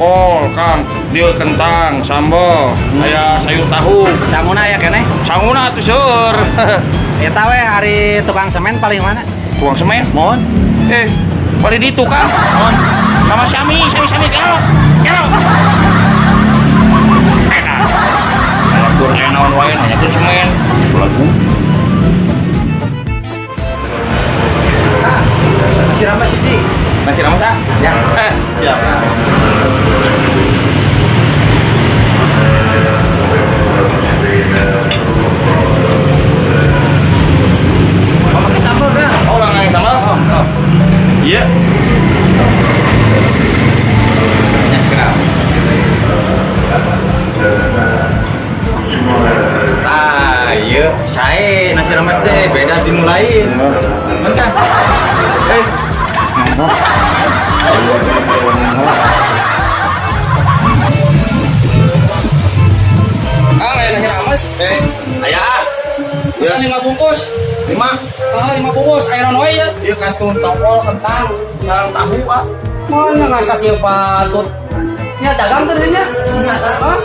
Kol, Kang. Dieu kentang, sambal, aya sayur tahu. Sanguna aya keneh? Sanguna atuh seueur. Eta we ari tukang semen paling mana? Tukang semen? Mohon. Eh, bari ditu, Kang. Mohon. Sama sami, sami sami kelo. Kelo. Enak. Aya kur aya naon wae nanyakeun semen. Lagu. Nasi rames hiji. Nasi rames ah? Ya. Siap. Mau pakai sambal kan? Oh, lang sambal? Oh, oh. Iya. Ya, segera. Ah, iya, sae nasi rames teh beda di nu lain. Mentah. Eh. Ah, aya nasi rames. Aya. Pesan 5 bungkus. 5. Ah, 5 bungkus. Aya naon wae ya? Ieu kantun tongkol kentang, kentang tahu ah. Mana ngasak ieu patut? Nya dagang teh nya? Nya Hah?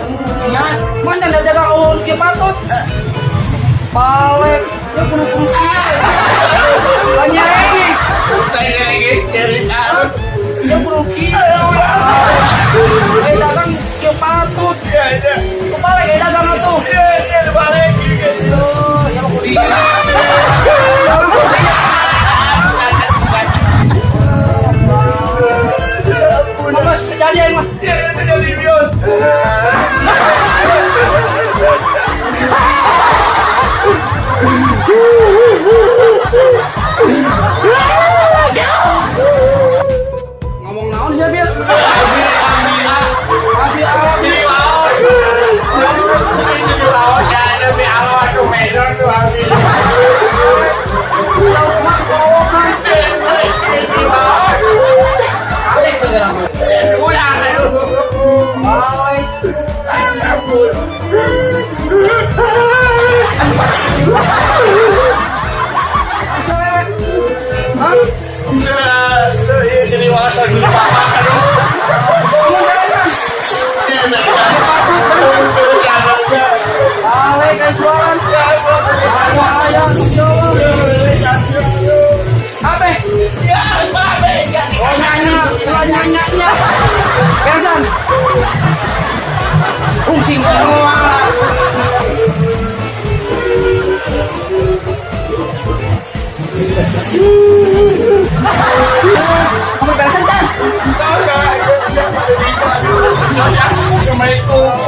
Nya. Mana da dagang eueun kieu patut? Palek, ya kudu-kudu kieu. Lanyereng. Ya kudu kieu. Eh dagang kieu patut. Kebalik eh dagang atuh. Oh, ya mah kudu. Mas kejadian mah. Ngomong naon sih dia? Abi abi. Balik segera. Balik. Hah? Ngomong beresan. Balik kayak jualan. Ayah, Apa? Oh nanya, nanya, nanya. Beresan. Fungsi semua. Kamu beresan kan? Assalamualaikum.